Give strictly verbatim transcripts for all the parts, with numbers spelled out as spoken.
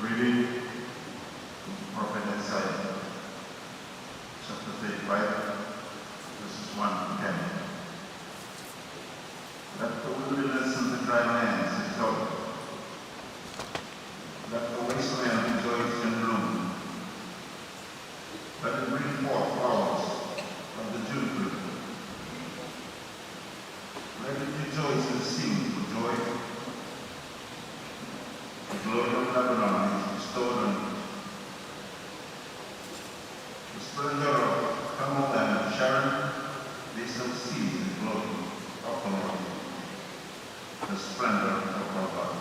Reading from the prophet Isaiah, chapter thirty-five, verses one to ten. Let the wilderness and the dry land exult. Let the wasteland rejoice and bloom. Let it bring forth flowers like the juniper. Let it rejoice and sing for joy. The glory of Lebanon is restored on it. The splendor of Carmel and of Sharon, they shall see the glory of the Lord. The splendor of our God.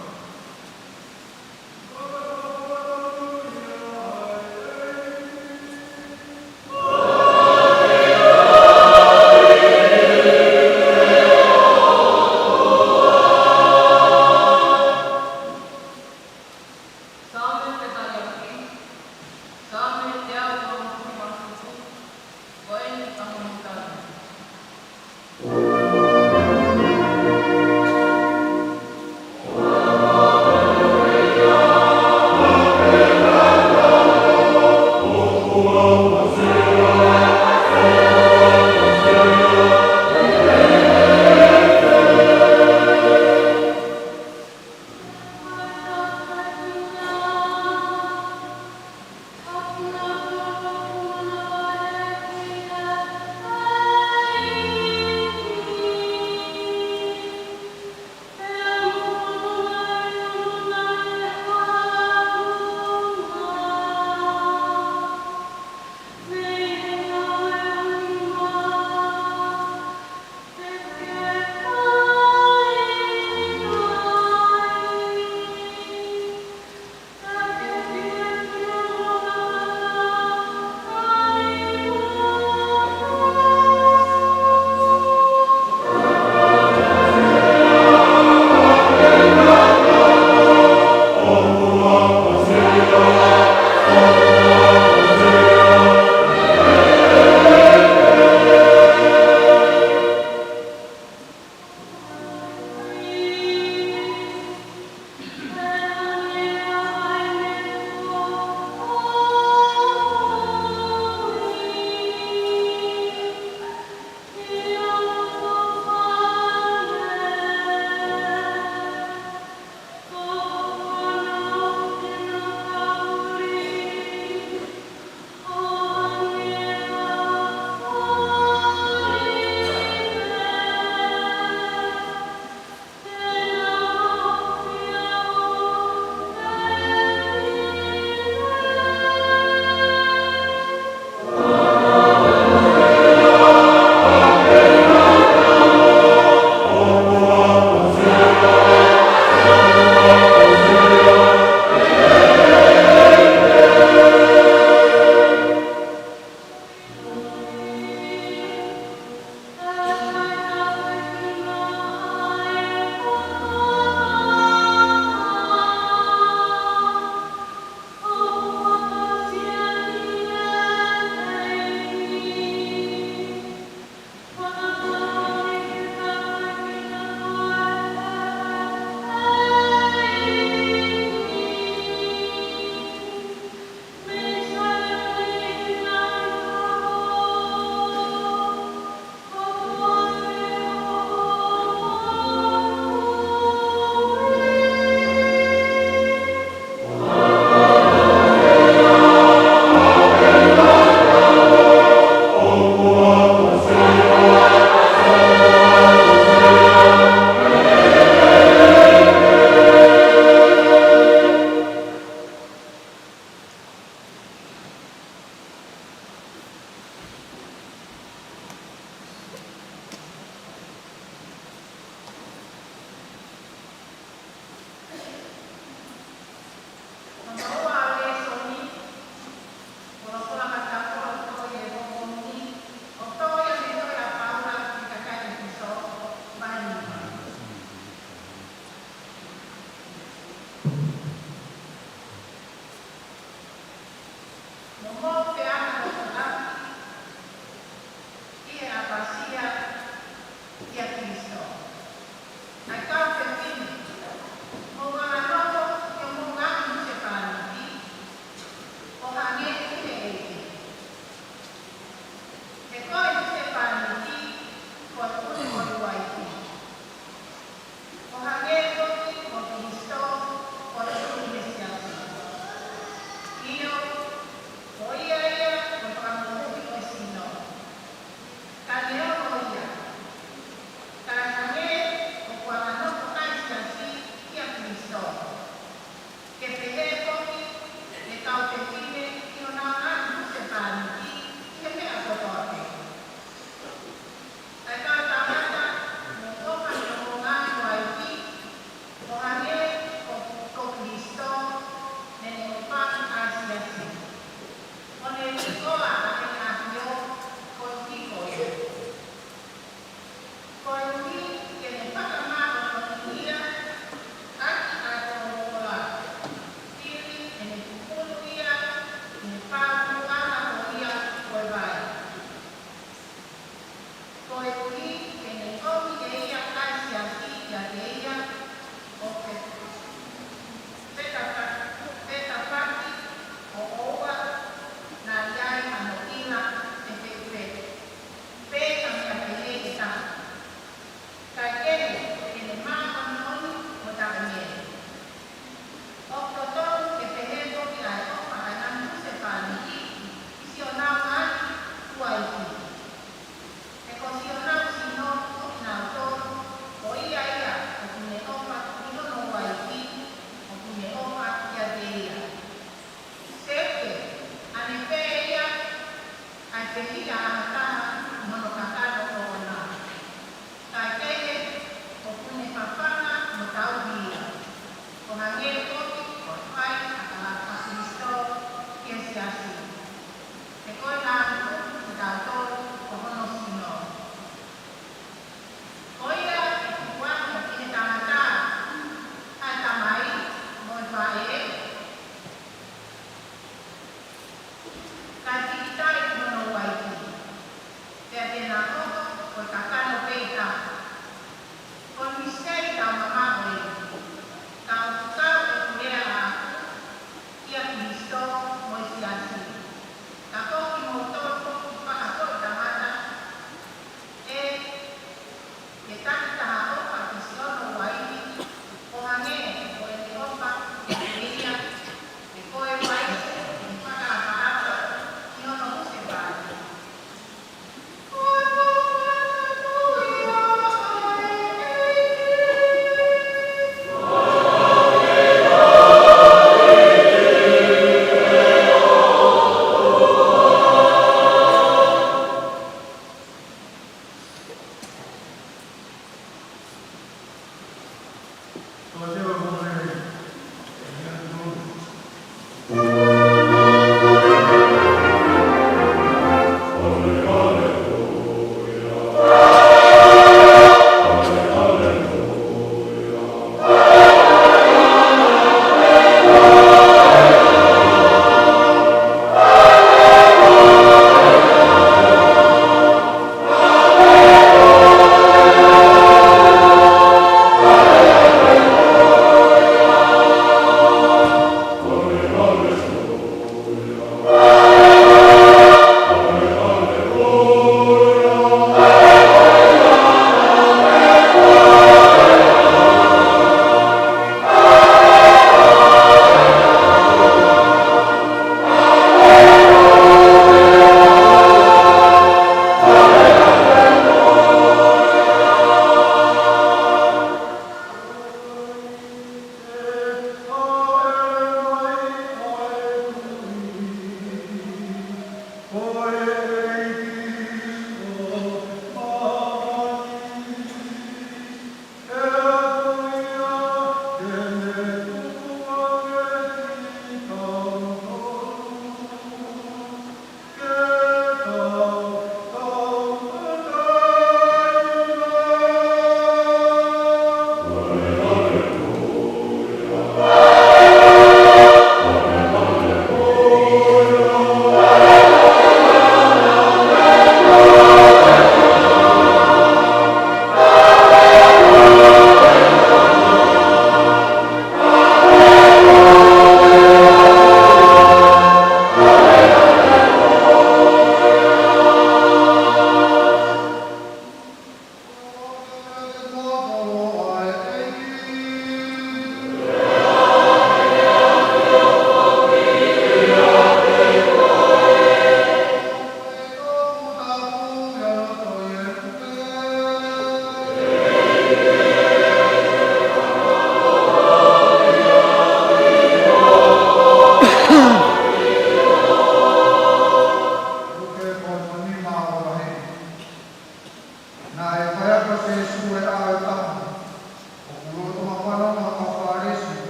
Saame teau uofulu mā fitu. Ko eni ʻa e Motuʻa.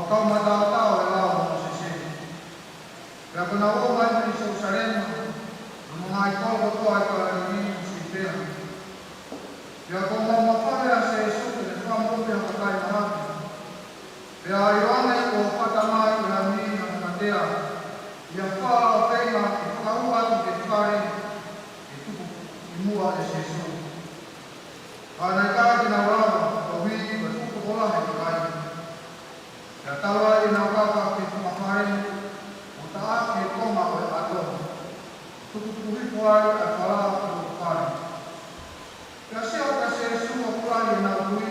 Tau mataotao e lao ʻo Mōsese. Pea ko ʻenau ō mai mei Selusalema, mo e ngaahi kolo kotoa ʻi Kāleli mo Siutea. Pea kuo mamafa leva ʻa Sīsū ke ne fakamoʻui ha kakai mahaki. Pea ʻiloange kuo fata mai ʻe ha mī ha mamatea ʻi ha fale ʻo feinga ke fakahū atu ki he fale ke tuku ʻi muʻa ʻe Sīsū. Ka naʻe ʻikai ke nau lava, koeʻuhi ko e fuku kolahe ʻa e kakai. Pea tau ai ʻenau kaka ki he funga fale, ʻo taʻaki e konga ʻo e ʻato, tukutuku hifo ai ʻa e fala ki loto fale. Pea sio ʻa Sīsū ʻoku lahi ʻenau tui,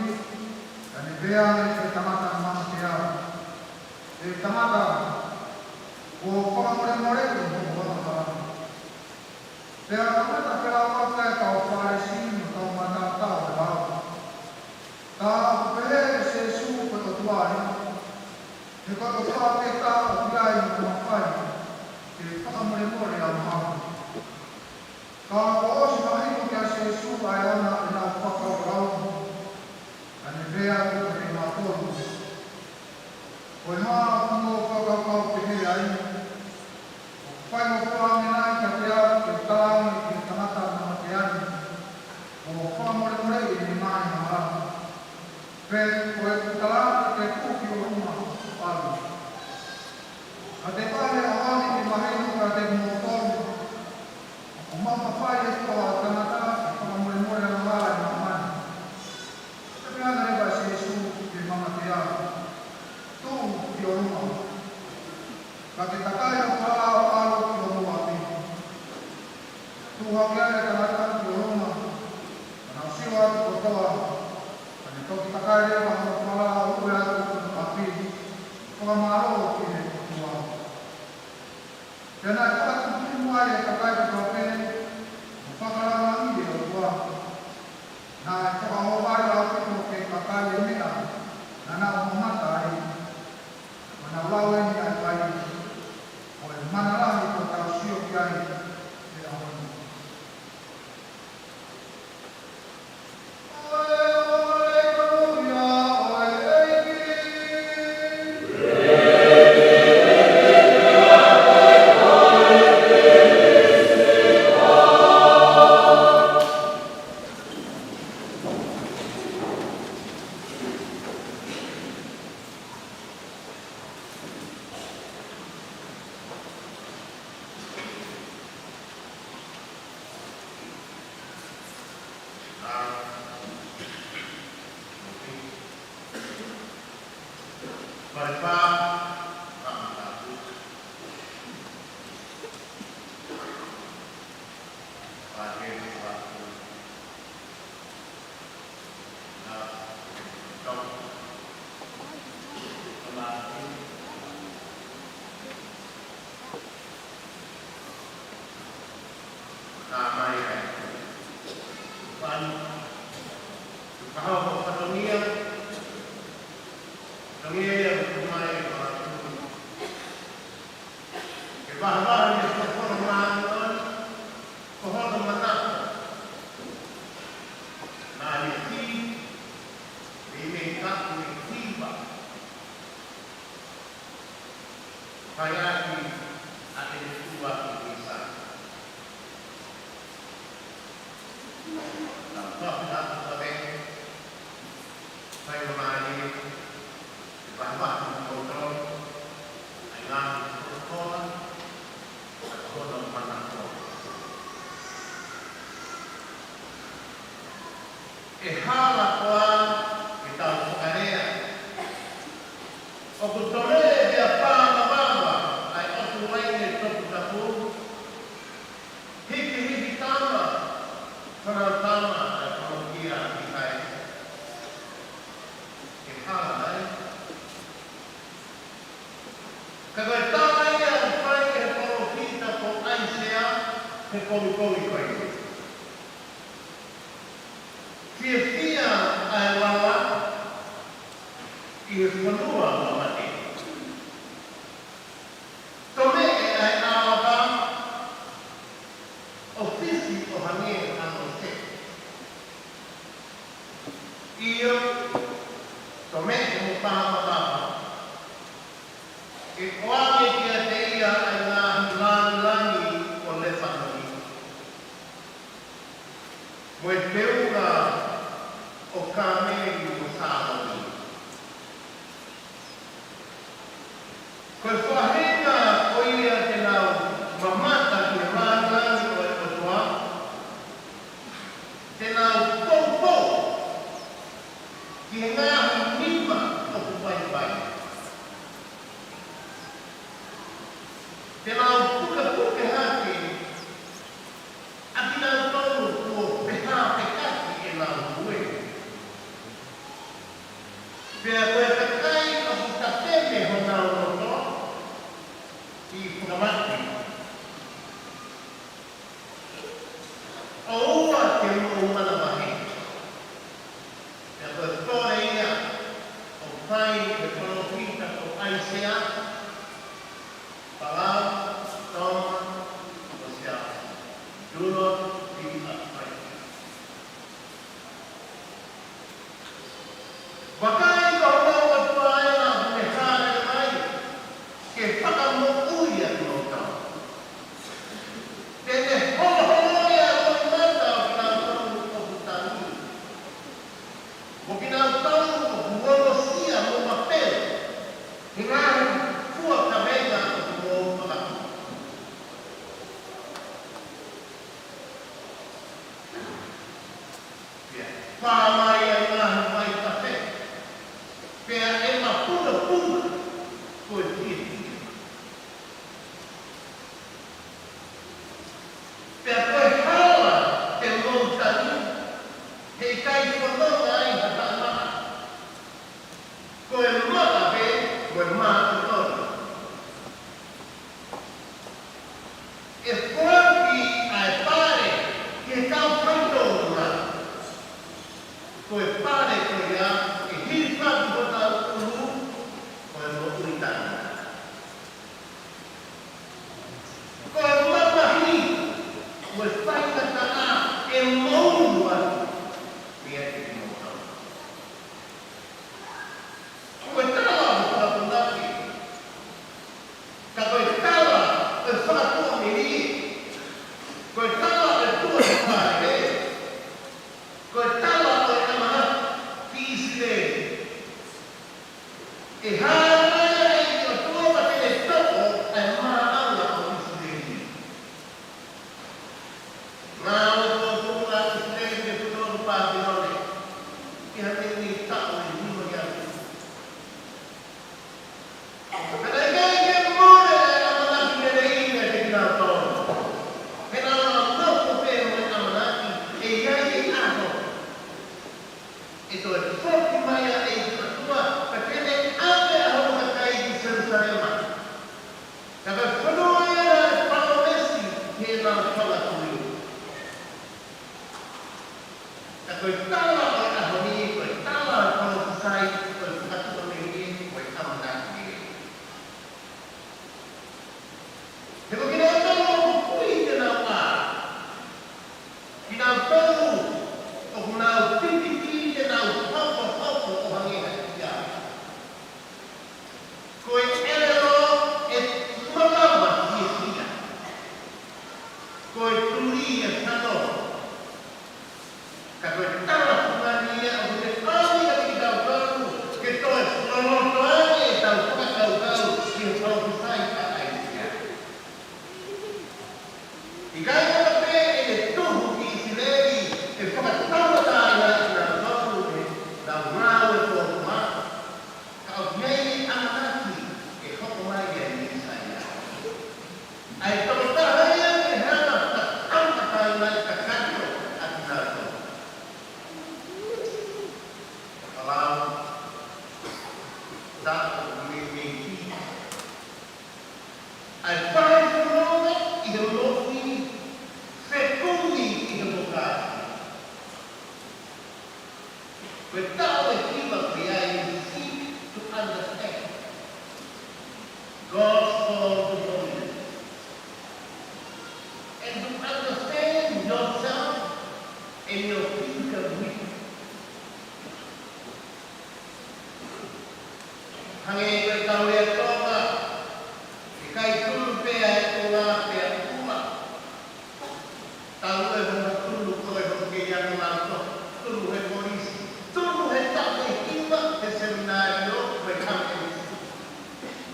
pea ne pehē ange ki he tangata mamatea, ʻE tangata, kuo fakamolemoleʻi hoʻo angahala. Pea kamata felāveʻi ʻa e kau Fālesi mo e kau mataotao e lao. Ka ʻoku pehē ʻe Sīsū ko e ʻOtua ia, he ko e ʻOtua pē taha ʻoku ʻi ai mo e mafai ke fakamolemole ʻa e angahala. Ka kuo ʻosi mahino kia Sīsū ʻa e anga ʻenau fakakaukau, ka ne pehē atu kiate kimautolu, Ko e hā hoʻomou fakakaukau pehē ai? ʻOku faingofua ange nai kiate au ke u talaange ki he tangata mamatea ni, kuo fakamolemoleʻi ʻene ngaahi angahala? Pe ko ʻeku talaange ke tuʻu ki ʻolunga ʻo ʻalu? Ka te vahe ʻa e ʻaho ni ke mahino kiate kimoutolu, ʻoku mamafa e Faʻē ʻo e tangata ke fakamolemole angahala ʻi māmani. Pea pehē ange leva ʻe Sīsū ki he mamatea, Tuʻu ki ʻolunga, ka ke takai ho fala ʻo ʻalu ki homou ʻapi. Tuʻu hake ai e tangata ki ʻolunga, ka nau sio atu kotoa, ka ne toki takai leva hono fala ʻo ʻalu atu ki hono ʻapi, fakamālō ki he ʻOtua. Pea naʻe fakatuʻutuʻu mai e kakai kotoa pē, mo fakalāngilangiʻi e ʻOtua. Naʻe fakaʻohovale ʻaupito ki he kakai e meʻa naʻa nau mamata ai, pea nau lau eni ʻa e fai, ko e mana lahi kuo tau sio ki ai he ʻaho ni. Ke vahevahe mei he folofola māʻoniʻoni, ko hono manako naʻa ne fili mei he meʻa ʻoku ne hiva, fai ʻaki ʻa ʻene tuʻu ʻi Saione. Naʻa ku fakahā atu ʻa e fai ʻo mālie, ke vahevahe kimoutolu ʻa e ngaahi folofola, ʻa hono manako. ʻE hala koā ke tau fakalea, ʻoku toleʻi ʻe he pā mavava ʻa e ʻotu uaine toputapu, hikihiki tama, fanau tama ʻa e kolokia ʻi kai? ʻE hala ai. Ka ko e tala ia ʻoku fai ʻe he palōfita ko ʻAisea he pongipongi ko eni. Fiefia ʻa e lala ʻi he fonua ʻo mate. Tomeʻe ʻa e ʻālaka ʻo fifi ʻo hangē ha nose. ʻIo, tomeʻe mo pā mavava, ʻE ʻoange kiate ia ʻa e ngaahi lāngilangi ʻo Lepanoni, mo e teunga ʻo Kāmeli mo Sāloni. Ko e faʻahinga ko ia te nau mamata ki he lāngilangi ʻo e ʻOtua, te nau poupou ki he ngaahi nima ʻoku vaivai. Te nau pukepuke hake ʻa kinautolu kuo pehāpekaki ʻenau hue. Pea ko e kakai ʻoku tateme honau loto ʻi he fakamate, ʻoua te mou manavahē. Pea ko e kole ia ʻoku fai ʻe he palōfita ko ʻAisea, Palau, Toma, mo Siaosi. Do not be afraid. Vakai, ko hoʻomou ʻOtua ʻa ia ʻoku ne hāʻele mai ke fakamoʻui ʻa kimoutolu. Te ne holoholoʻi ʻa e loʻimata ʻo kinautolu ʻoku tangi, mo kinautolu ʻoku ongosia mo mapele he ngaahi fua kavenga ʻoku mou fakatupu. Pea fā mai ʻa e ngaahi vai tafe, pea ʻe mapunopuna ko e fiefia. Pea ko e hala te mou tangi, heʻikai fononga ai ha taʻemaʻa. Ko e maʻa pē, ko e mātotonu. ʻE foaki ʻa e pale ki he kau faitoʻo. Ko e pale ko ia ʻe hilifaki hotau ʻulu, ko e moʻui taʻengata. Ko e mamahi mo e faingataʻa ʻe mou ʻalu mei ai kimoutolu. Ko e tala ʻo e fakapuna pē, ka ko e tala ʻo e fakatuʻamelie, ko e tala ʻo e tuʻa fāʻele, ko e tala ʻo e ʻamanaki ki ʻIsileli. ʻE hāʻele mai ʻa e ʻOtua pea te ne toʻo ʻa e māʻanga ʻo ʻIsileli. Ngāue ʻa e ʻOtua ʻi ʻIsileli ke putoʻi ʻa Pāpilone ʻi ha meimei taʻu ʻe nima ʻi ʻapi. Pea naʻe ʻikai ke mole ʻa e ʻamanaki lelei meiate kinautolu. He naʻa nau nofo pē mo e ʻamanaki ʻe ʻi ai e ʻaho ʻe toe foki mai ʻa e ʻOtua, pea te ne ʻave ʻa hono kakai ki Selusalema. Ka ko e fonua ia naʻe palōmesi ki heʻenau fanga kui. Ka ko e tala ʻo e ʻaho ni, ko e tala ʻo e palōfisai, ko e fakatuʻamelie, ko e ʻamanaki lelei. He ko kinautolu ʻoku kui te nau ʻā. Kinautolu ʻoku nau pipiki te nau hopohopo ʻo hangē ha ʻia. Ko e ʻelelo ʻe malava fiefia. Ko e tuli ʻe fano. Ka ko e tala fungani ia ʻoku ne ʻomi kiate kitautolu ke toe loloto ange ʻetau fakakaukau ki he palōfisai ʻa ʻAisea.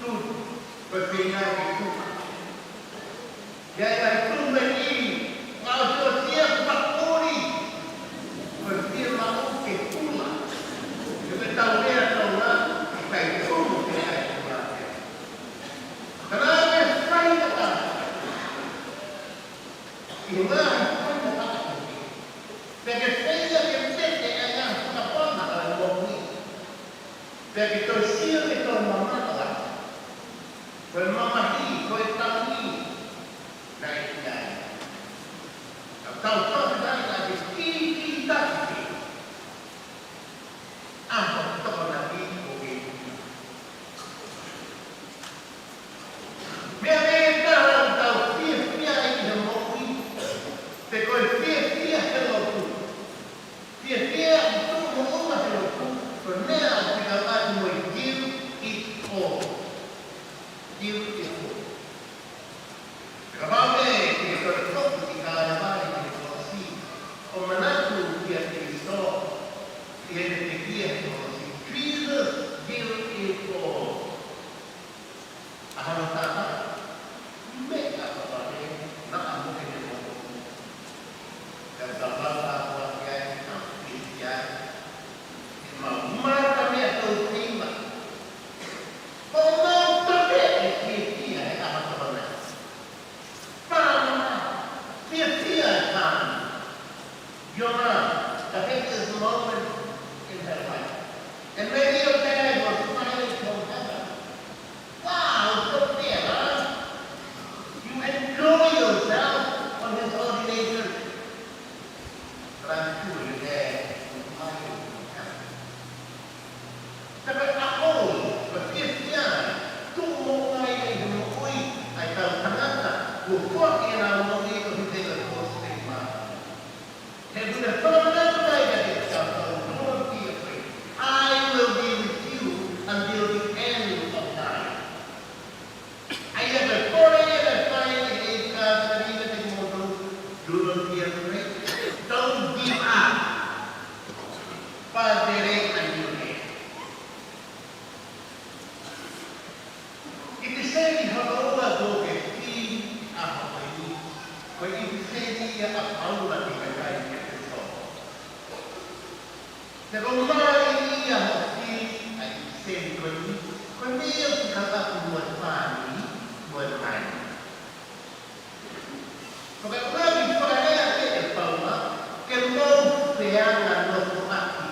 Ko e feinga ke tuʻa. Ia, ia, tuʻu mai ki, mau tō sia ku pakuri. Ko e fiemaʻu ke tuʻa. Ke me tau mea tau ngā, ʻikai tuʻu ke ai tuʻa. Ka naʻe fai ka. ʻI he ngaahi fai ka. Pea ke feinga ke teke ai ngā fakapana ʻa e moʻui. Pea ke toe sio ke toe mamaʻo atu. Ko e mamahi, ko e tangi, naʻe ʻi ai. Ka tau fakafetaʻi ʻa e kīkītaki. ʻA e tokonaki ʻo e. Meʻa meʻa ka tau fiefia ai ʻi he moʻui. Pe ko e fiefia he lotu. Fiefia ʻi tuʻu mo ʻuma he lotu, ko e meʻa ʻoku fekauʻaki mo e give it all. Give it all. Kapau ʻe, ke toe foki ki Kalevale ki he kolosi, ʻo manatu kia Kalaisi, ʻi heʻene pekia he kolosi. Jesus give it all. ʻA hono taha, meʻa kotoa pē, naʻa mo ʻene moʻui. Ka tau lau atu ki ai, tau pili ki ai. He mau mata meʻa tau teima. Ko mau tape e fiefia he ʻaho kotoa. Panama, fiefia e pan. Your mom, the happiest moment in her life. And maybe your dad was smiling from heaven. Wow, so there, huh? You enjoy yourself on his ordination. But I'm sure your dad was smiling from heaven. Ka ko e ʻaho, ko e fiefia, tuʻu mo ʻai ʻi he moʻui ʻa e kau tangata, kuo foaki ʻenau moʻui ʻo hangē ko e kolosi. He ʻoku ne fakamanatu mai kiate kitautolu, "Do not be afraid. I will be with you until the end of time." ʻA ia ko e pole ia naʻe fai ʻe he ʻEiki ko Sīsū kiate kimoutolu, "Do not be afraid. Don't give up. But there is a new day." ʻIpiseli hono ua kuo ke fili ʻi he ʻaho ko eni, ko e ʻipiseli ia ʻa Paula ki he kakai ʻEfesō. Pea ko e mālie ia hoʻo fili ʻa e ʻipiseli ko eni, ko e meʻa ia ʻoku fekauʻaki mo e fāmili, mo e mali. Ko e ʻuluaki fakalea ʻe Paula, ke mou feanganofo ʻaki.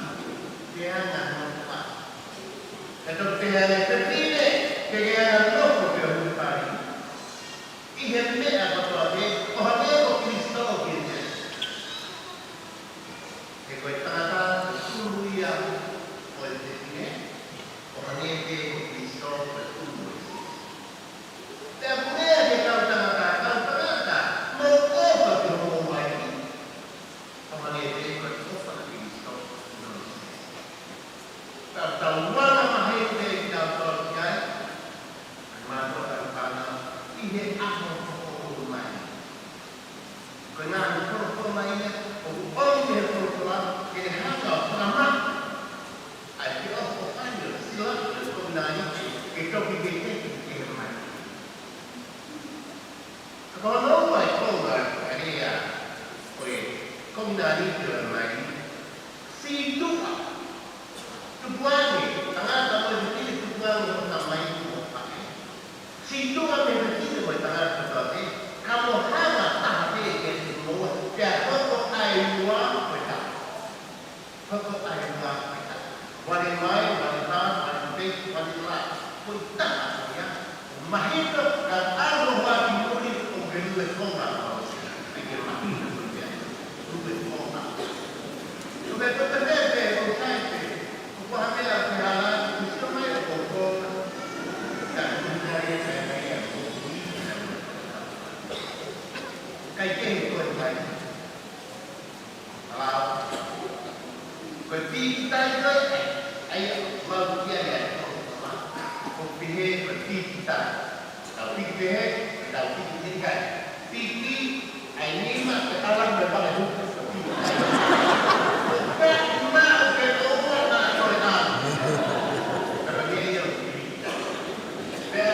Feanganofo ʻaki. Ke tau pehē ange, fefine, ke ke anganofo pē ho husepāniti ʻi he meʻa kotoa pē, ʻo hangē ko Kalaisi ʻi he meʻa. He ko e tangata ʻoku tunu ia ʻo e fefine, ʻo hangē pē ko Kalaisi ʻoku tunu ʻo e siasi. Pea ʻoku lea ki he kau tangata, kau tangata, mou ʻofa ki homou uaifi, ʻo hangē pē ko e ʻofa ʻa Kalaisi ki hono siasi. Pea tau anga maheni pē kitautolu ki ai, ʻa e mātuʻa kau fānau, ʻi he ʻaho hoʻo ʻomai. Ko e ngaahi folofola ia, ʻoku ʻomi ʻe he folofola, ke ne hanga ʻo fakamaʻa ʻa e feʻofoʻofani ʻo e sila ʻo e kovinānite, ke toki veiveiua ki he mate. Ka ko hono ua e konga ʻo e lea ʻo e kovinānite ʻo e mali, sītuʻa. Tukuange, tangata mo e fefine, tukuange hoʻo tamai mo hoʻo faʻē. Sītuʻa mei he fefine mo e tangata kotoa pē, ka mou hanga taha pē ke tuku moua, pea hoko ʻa e ua ko e taha. Hoko ʻa e ua ko e taha. One in mind, one in heart, one in faith, one in love. Ko e taha ko ia. Mahino, ka ʻalu ʻo ʻai ki muli ʻoku ke lue konga. ʻIkai ke mahino ko ia. Lue konga. Ko e meʻa ko e pepe, ko e saipe. Ko ha meʻa ke hala, ke sio mai ʻo konga. Ka ko e meʻa ia, ka ko e meʻa ia. ʻIkai ke ko e meʻa ia. Lau. Ko e pīkitai ko ē, ʻa ia ʻoku lau ki ai ʻa e ʻOtua. ʻOku pehē ko e pīkitai. Tau piki pehē, tau piki pehē kai. Piki, ʻa e nima, ke hala mo e pale huka, ko e pīkitai. Ko e piki ma, ʻo ke ʻoua na ko e na. Ka ko e meʻa ia ʻoku pīkitai. Pea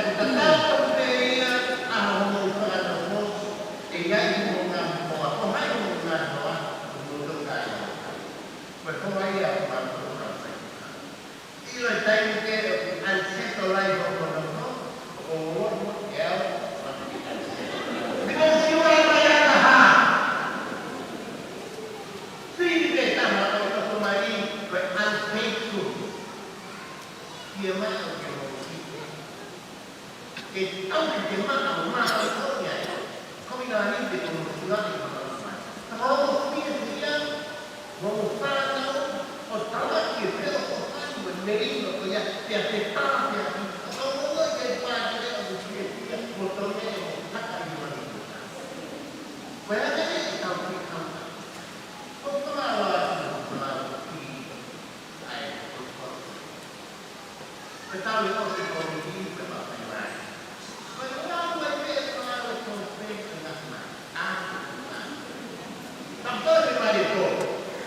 Ke tau ke te maʻa ʻo maʻa ʻo ia. Ko ia ni te ko mo sula ni ma ma ma. Ka mo fie fie ia, mo mo fānau, ʻo tala ki he feo ko fai mo mei no ko ia, pea te tā pea ki. Ka mo mo ke pā ke le ʻo fie fie, mo tone mo haka i ma ni. Ko ia ke te tau ki kau. Ko fānau atu, fānau ki. Ai, ko fānau. Ko e tau ʻi ʻosi ko e kiʻi pē ma fai mai. Ko e lau ai pē ko e lau ko pē ko e ngaahi mai. ʻA, ko e mai. Ka ko e mai ko,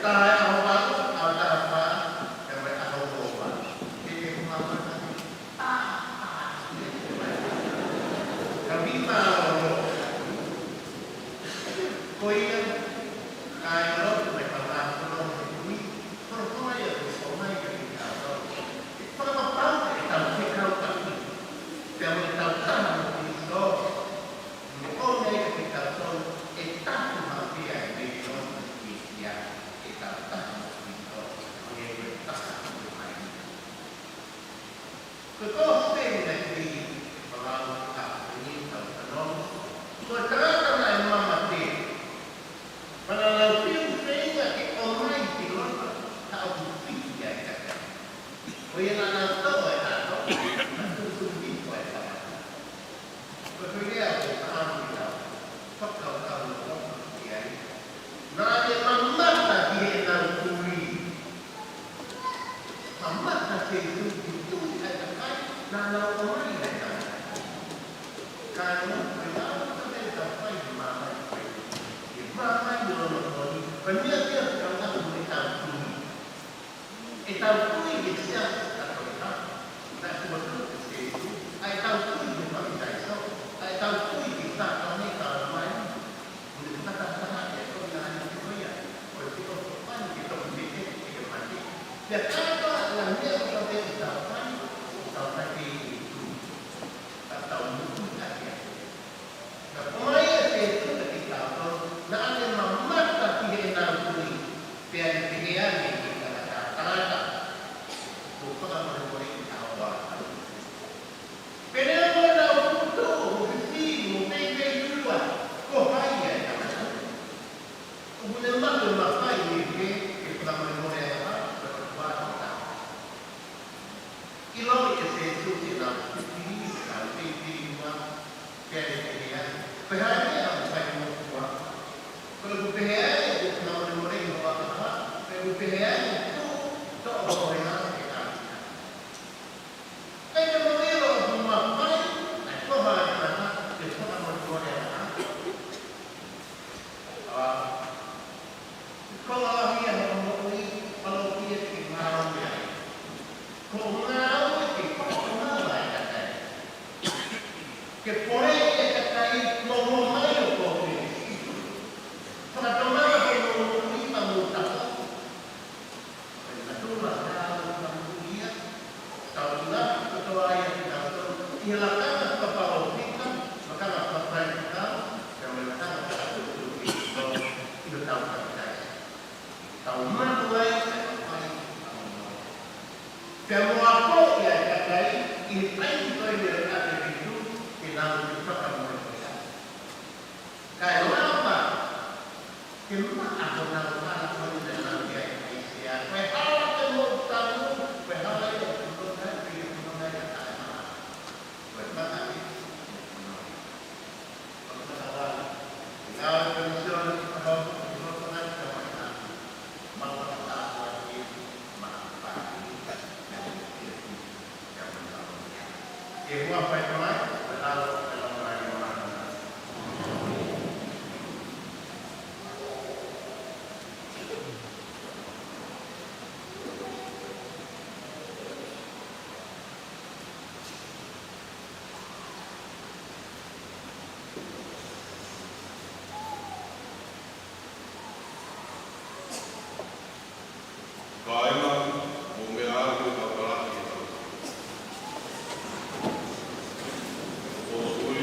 tae ʻaho valu, ʻaho taha fā, ka mai ʻaho ua ua. Ke ke hua mai. ʻA, ʻa, ke ke mai. Ka mi ma ʻo. Ko ia, kae ʻoua mai ka ma ko no he kui, ko no ko mai ʻa ko mai ka ki ka. Fakapapau ʻetau fekauʻaki, pea mo ʻetau taha mo Kalaisi, mo ʻomi ʻa kitautolu ʻe taha mo ia ʻi he meʻa ʻoku ʻi ai ʻetau taha mo Kalaisi, mo e taha mo e mai. Ko e kōsipeli naʻe fai ʻe Paula ʻi he ʻaho ni ʻoku tau fanongo, ko e tangata naʻe mamatea. Pea naʻa nau fiu feinga ke ʻomai ki loto, ka ʻoku fiki ai e kakai. Ko ia naʻa nau toʻo e ʻato, naʻa nau tuʻu hifo e tangata. Ko e lea ʻoku ou fakaʻamu ke tau fakakaukau ʻo loto ki ai. Naʻa ne mamata ki heʻenau tui. Mamata Sēsū ki he tui ʻa e kakai naʻa nau ʻomai ai e tangata. Ka ʻi he ʻaho ko ē naʻa nau fai e māmani ko ē. ʻI he māmani ʻo e ʻaho ni, ko e meʻa pē ʻoku tau ʻalu mo ʻetau tui. ʻEtau tui ki he Siasi Katolika, naʻe tuʻu ʻa Sēsū, ʻa ʻetau tui ki he papitaiso, ʻa ʻetau tui ki he sākalamēniti ʻo e Laumālie, mo e fakataha ʻa e ko ia ʻa e ko ia, ko e tiko ko pani ke toki mete, ke ke mate. Pea kātoa ʻa e meʻa ko ē ʻoku tau fai, ʻoku tau fai pē ʻi he tui. Ka tau muimui ʻaki ia. Ka ko mai ʻa Sēsū kiate kitautolu, naʻa ne mamata ki heʻenau tui, pea ne pehē ange ki he tangata, tangata, kuo fakamolemoleʻi ʻa hoʻo ʻapi. Pea ne mo nau kutu, mo fifili, mo peipeiʻulua, ko hai ʻa e tangata. ʻOku ne maʻu e mafai ʻi he, ke fakamolemole ʻa e ʻapi, pea kuo ʻiloʻi ʻe Sēsū ʻenau fifili, ʻenau peipeiʻulua, pea ne pehē ange, ko e hā e meʻa ʻoku fai mo kua? Ko ʻeku pehē ange, kuo fakamolemoleʻi hoʻo ʻapi, pe ʻeku pehē ange, tuʻu, toʻo hoʻo hema, ke tau. Pea ne mo ʻilo ʻoku mafai, ʻa e toha ʻa e tangata, ke fakamolemole ʻa e ʻapi. ʻA, ko e lahi ʻa hoʻo moʻui, ʻalu ki he ngāue. Ko e ngāue ke fakatomala e kakai. Ke poleʻi e kakai, mo mo mai ʻo ko ke. Fakatomala ke mo moʻui ma mo tapo. Ko e natula ʻa e ʻaho ni ia, tau tuna kotoa ia kitautolu, ʻi he lakanga fakapalōfita, lakanga fakafaifekau, pea mo e lakanga fakatuʻutuʻuni ʻi hotau kakai. Tau maʻu ai, tau fai, tau maʻu. Pea mo akoʻi ʻa e kakai, ʻi he taimi ko ē ʻo e ʻapi fitu, ke nau fakamolemole. Kae lava ke maʻa honau ʻapi ko ē naʻa nau ʻi ai ʻi ʻAisea. Ko e hala te mou tanu, ko e hala ia ʻoku nonga ai, ʻoku nonga ai ʻa e taʻemaʻa. Ko e maʻa ia ʻoku nonga ai. Ko e maʻa ia. Ngāue ko eni Sione ki Pahau, ki Lotongai, ka maʻa. Maʻa ka tāpua ki, maʻa pāki. Kāinga, mou meʻa atu ke tau talaki ʻetau tui. Ko e tui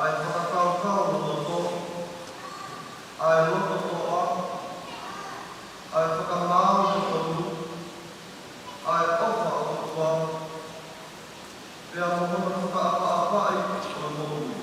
ʻa e fakakaukau loto-toʻa, ʻa e loto-toʻa, ʻa e fakamaau totonu, ʻa e ʻofa ʻOtua, pea mo hono fakaʻapaʻapaʻi ʻo e moʻui.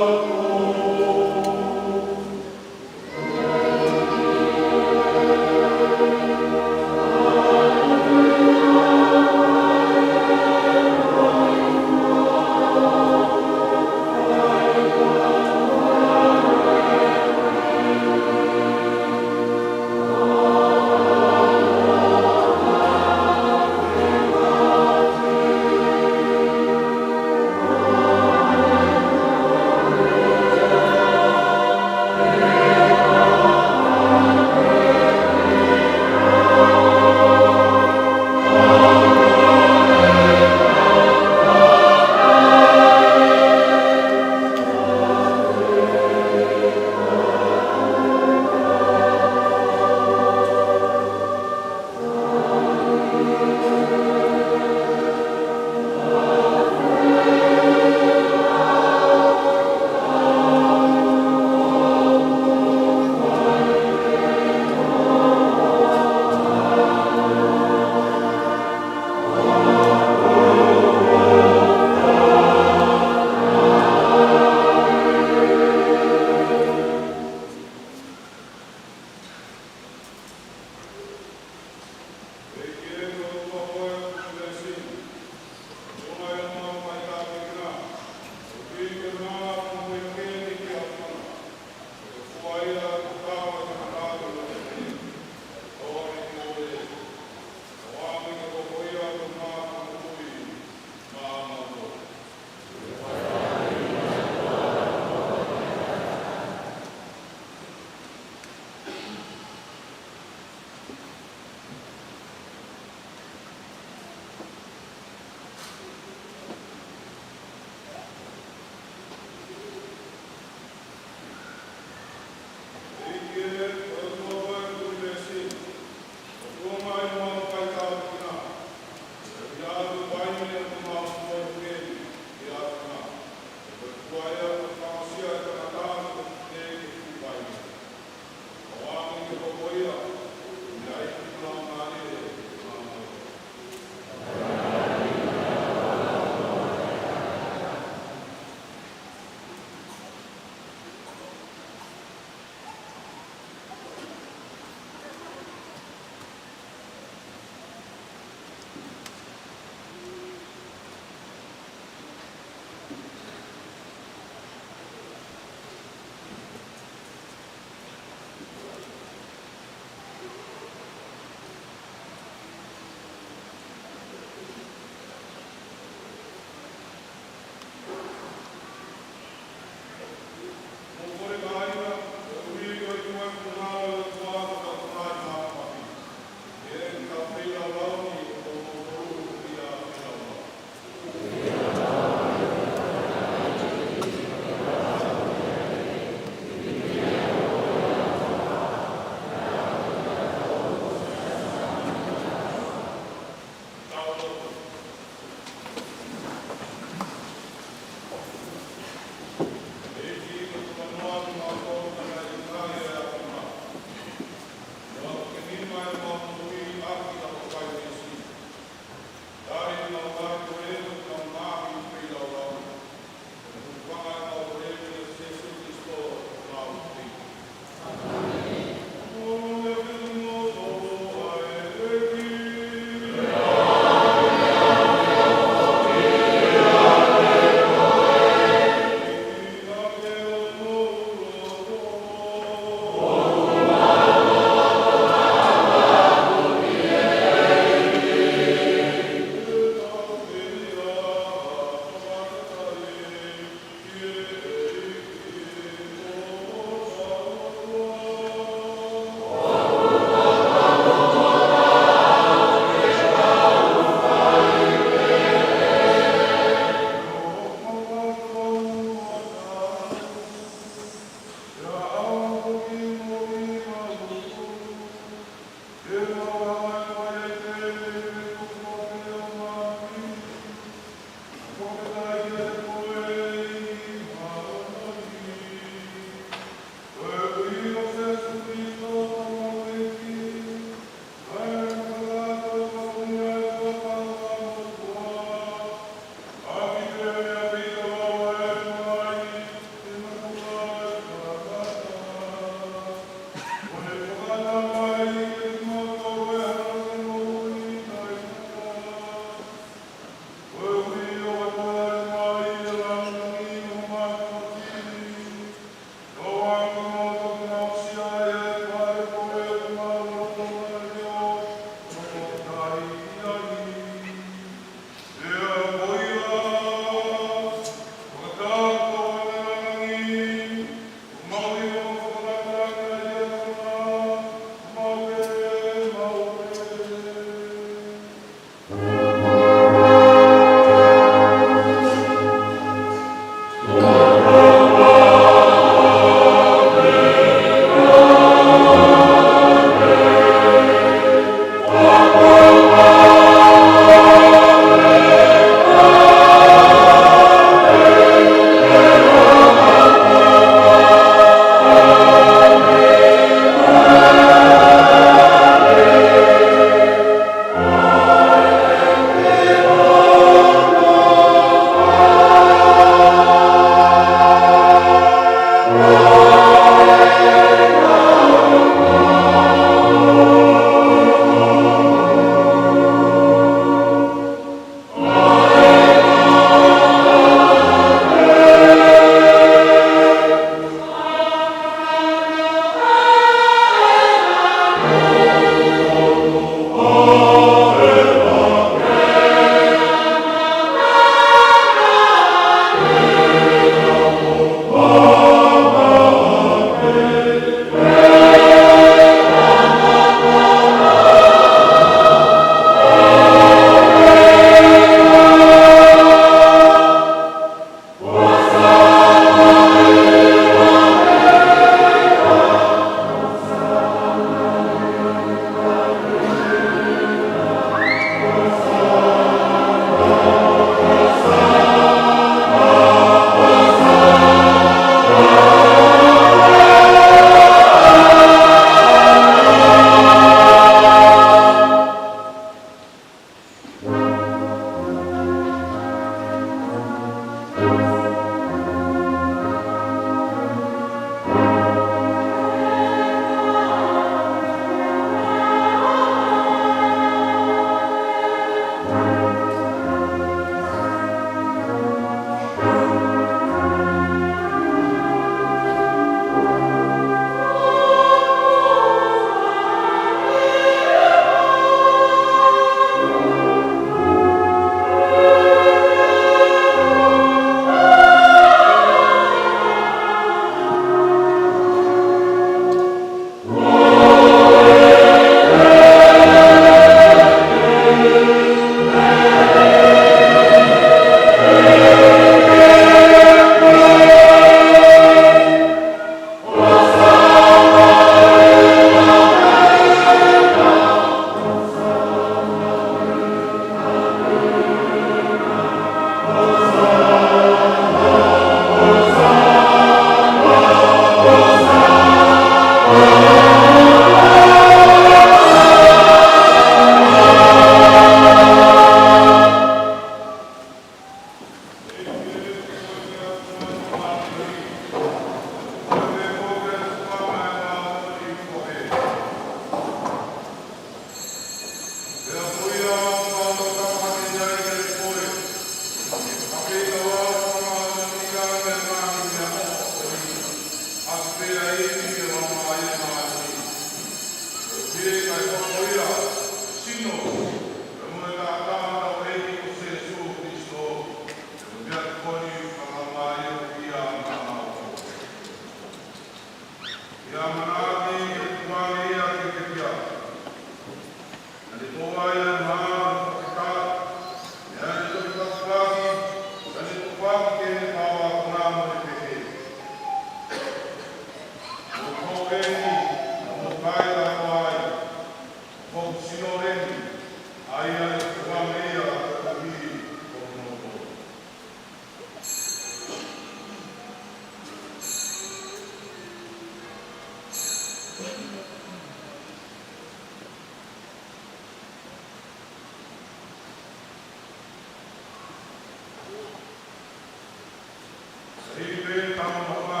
Hei pē tau noa,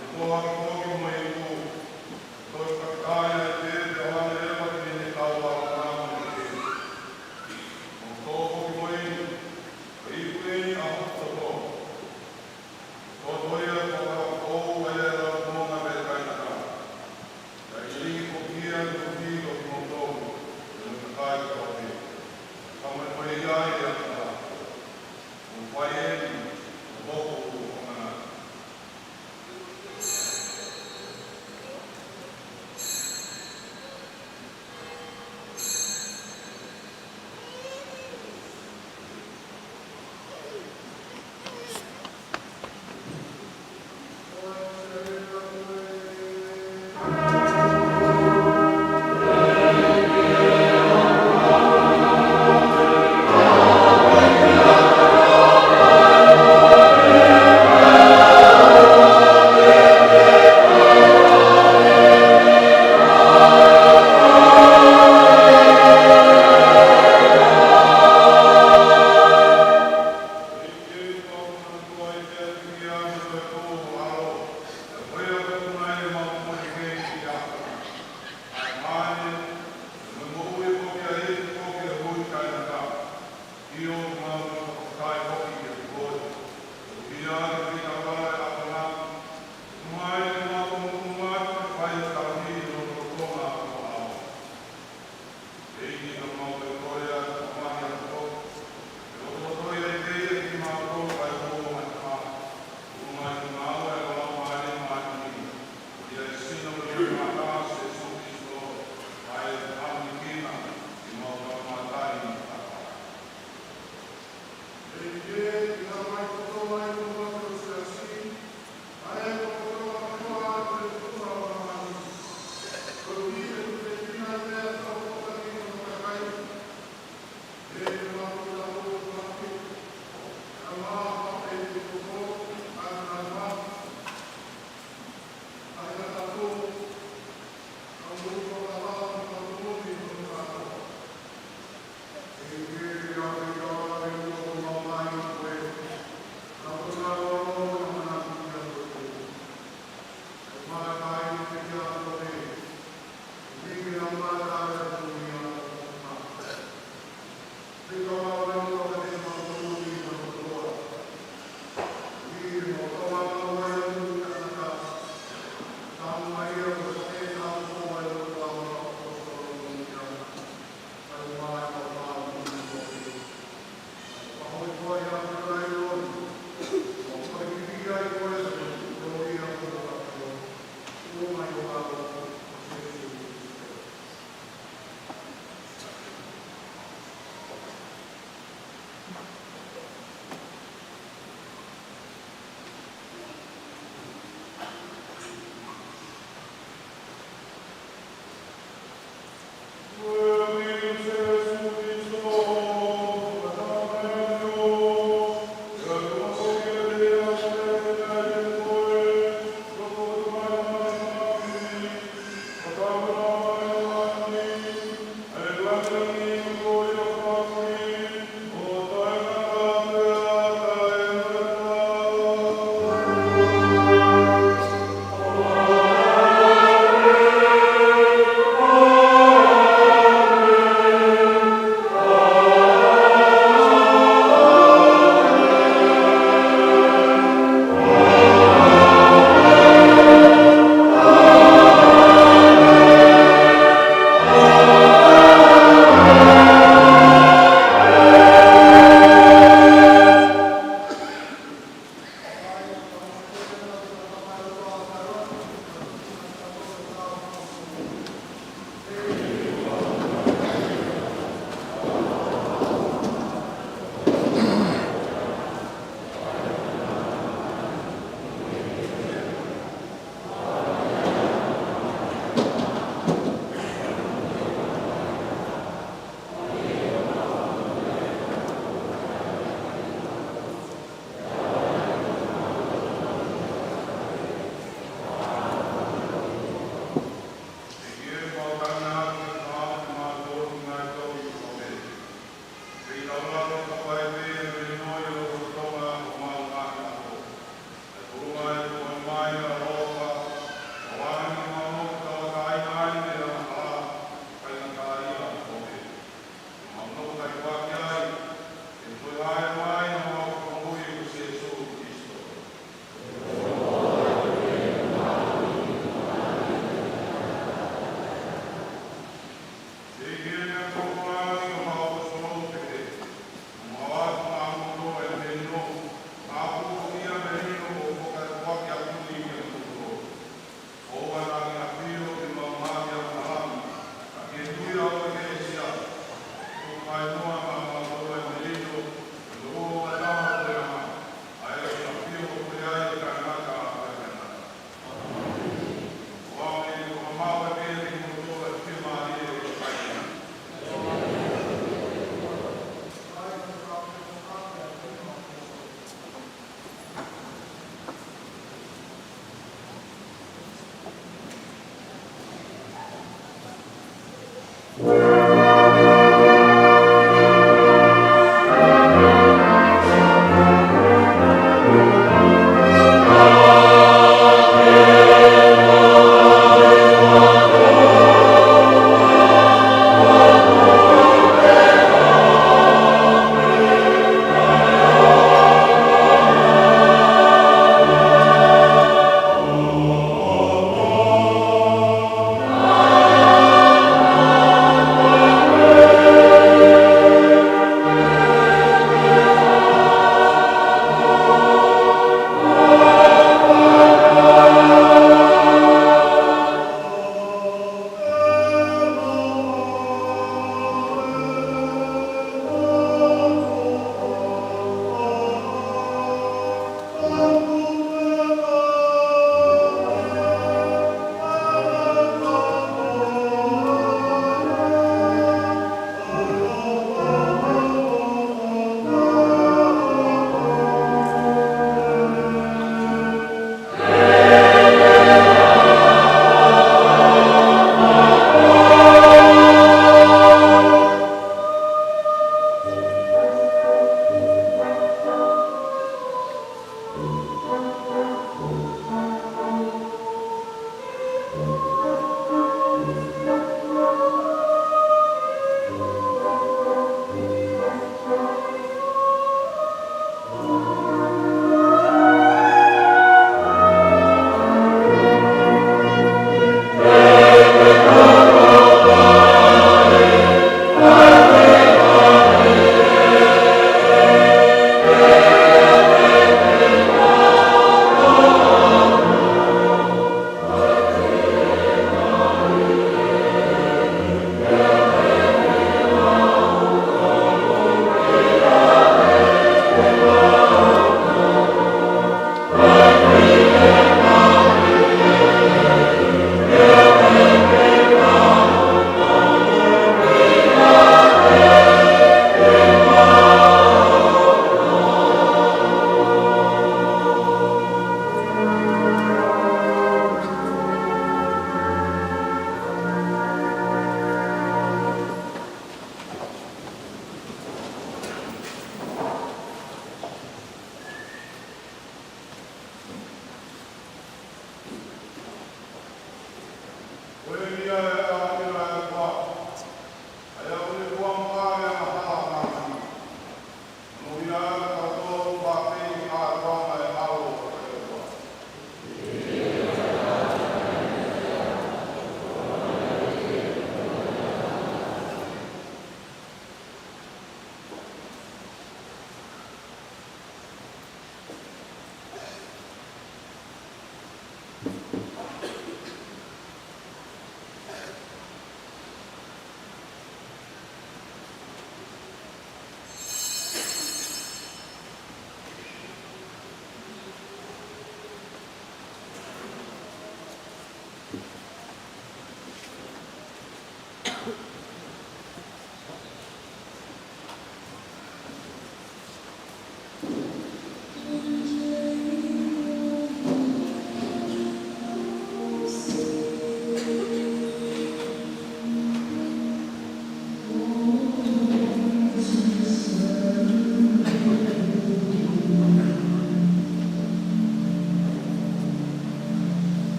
e toa ki koki mo e iku, toe kakai ai pē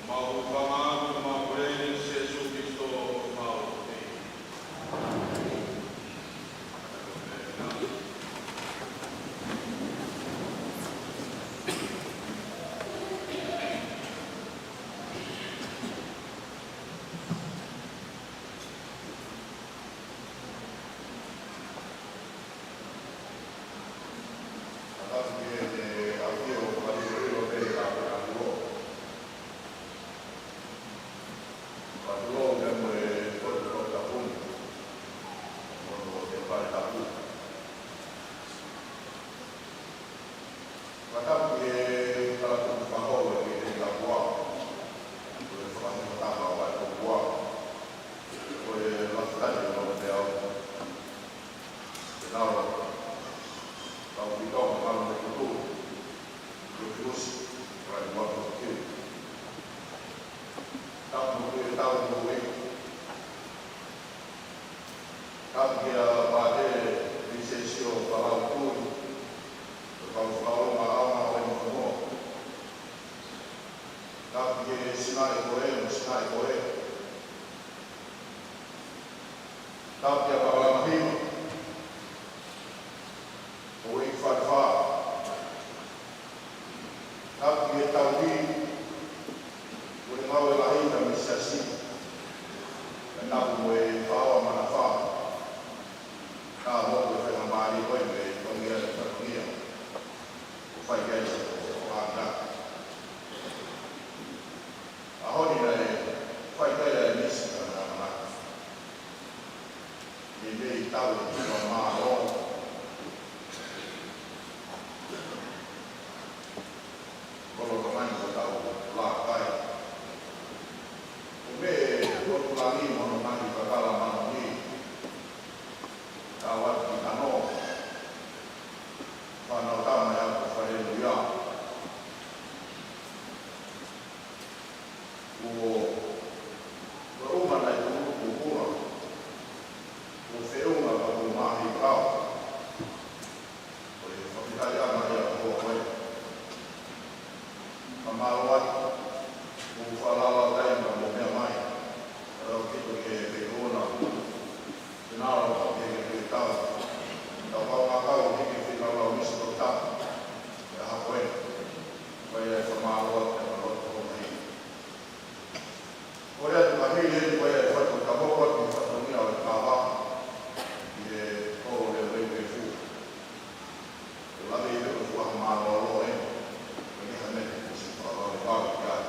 Mau hūfanga atu, mau kole ʻi he huafa ʻo Sīsū Kalaisi, mau kole. Fakatapu ki he kau fakahoko ʻa e Kei Kapua, ko e fakahoko tama ʻo e Kapua, ko e Lafitani ʻo Loʻau, ke nau lau ki tō mano me kutu, ko e fiusi, ko e ua ko e kiu. Tapu ki he tau mo e Tapu kia Pātele Visesio Falautui, ko e kau fakaʻolunga ʻaonga ʻo e Momo. Tapu ki he Sinaʻi ko ē, mo Sinaʻi ko ē. Tapu kia Pakalama Hiva, ko e Falefā. Tapu ki he tauhi, ko e ngāue lahi ʻa e Siasi, kae tapu mo e Faʻo ʻa Manafā. Ka mo e faingamālie ko ē ke tau ia ke fatongia. Ko e fai ki ai ʻa e ʻaho ni. ʻAho ni naʻe fai ki ai ʻa e misi ka na na. Naʻe mei tau e tuʻa mālō. Kolo tamai ko tau lākai. Ko e meʻa ʻoku langi mo hono ngaahi kakala mano ni. Tau atu ki Tano. Fānau tama ia ko Faleluia. Kuo, kuo uma nai tulu kuo kula. Kuo feʻunga ka kuo mahi kau. Ko e fakataiʻanga ia ko koe. Ka mālō ai, kuo falala tai ka mo meʻa mai. Ka lau kito ke feʻunga. Ke nau lau ke ke ke tau. Tau kau ngā kau ke ke feʻunga lau misi ko tau. Ke aha koe. Ko ia e fakamālō atu ke mālō atu ko mai. Ko ia atu ka hei eni ko ia e fatu ka hoko atu ki he fatongia ʻo e kava. ʻI he tolo leo leo e fua. Ko lave i he fua ha mālōlō ē. Ko e ha meʻa ke si fakavavevave ki ai.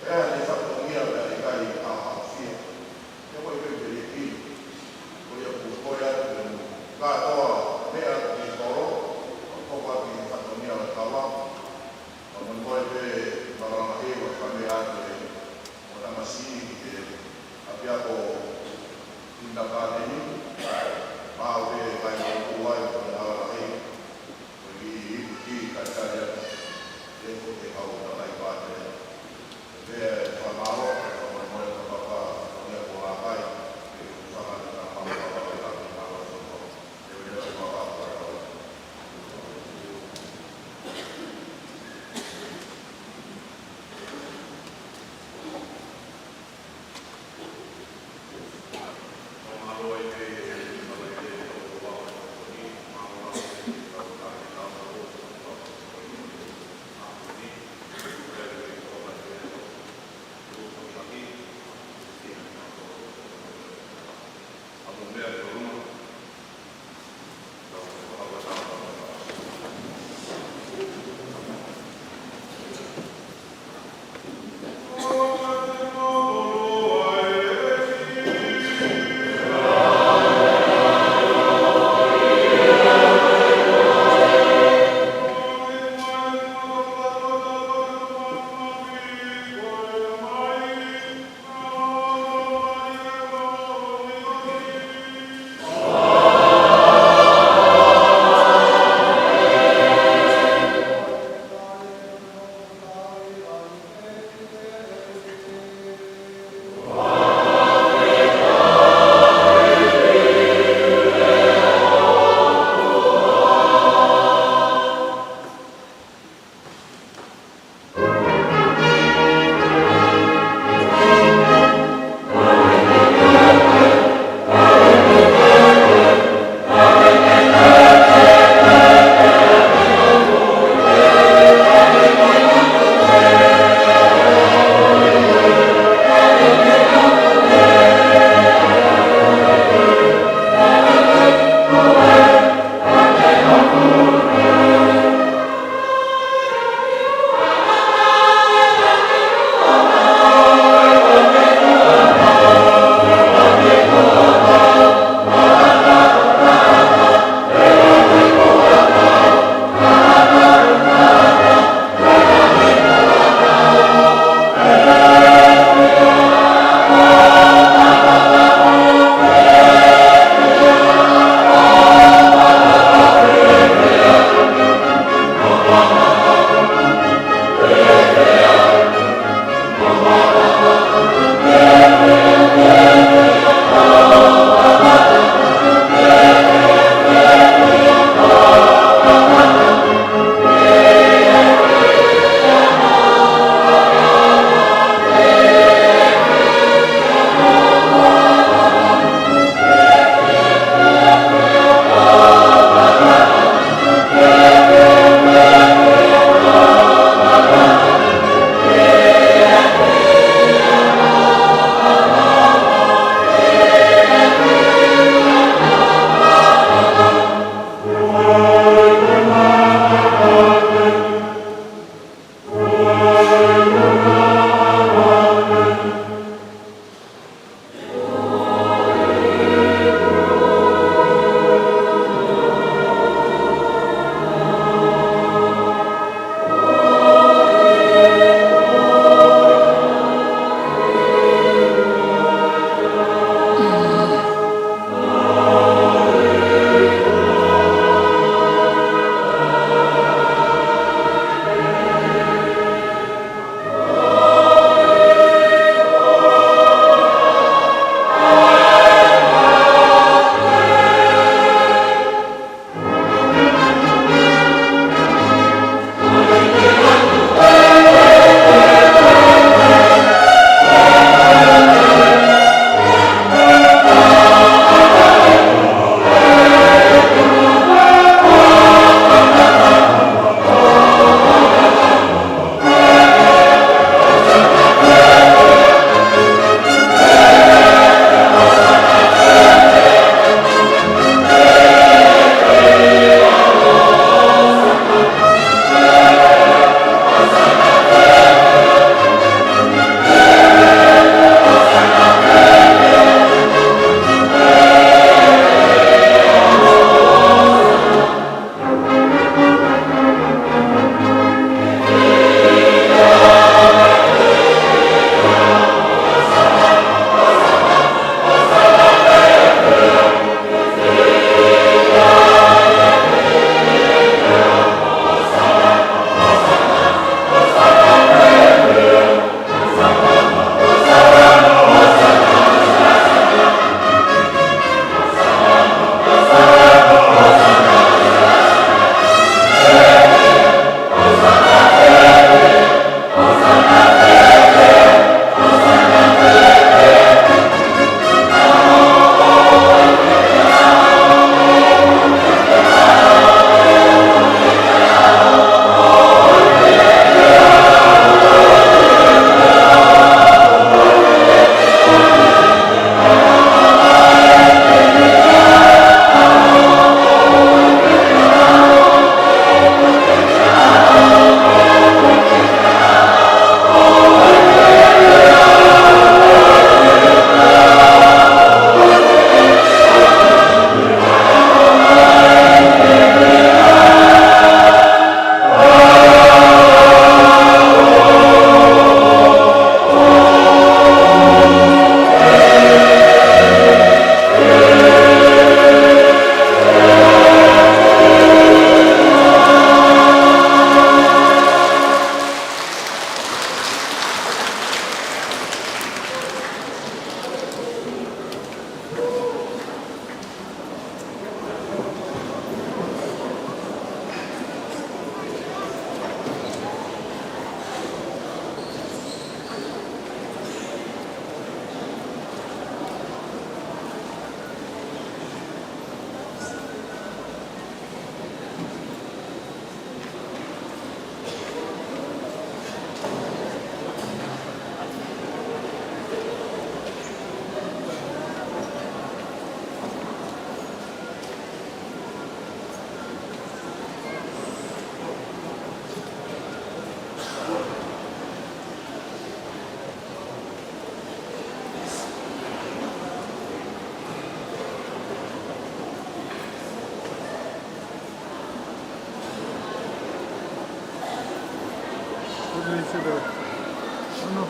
ʻE ʻi ai e fatongia pea ʻikai ha haʻofia. He ko e pepele ki. Ko ia ʻoku ko ia atu ke mu. Kātoa meʻa ke kolo. Ko atu ki he fatongia ʻo e kava. Ka moemoe pē, Pakalama Hiva, ka meʻa atu ʻo tamasiʻi ki he ʻapiako kindergarten, pau pē kai ʻo tuai, ko e ngāue lahi, ko e kiʻi ipu kiʻi kaitali atu, ʻe ko ke kau tamai pātele. Pea fakamālō, ka moemoe ka papa, ko ia ko lākai, ke u fanga te tama papa, ka papa, ka papa.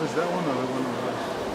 Is that one or the one on the left?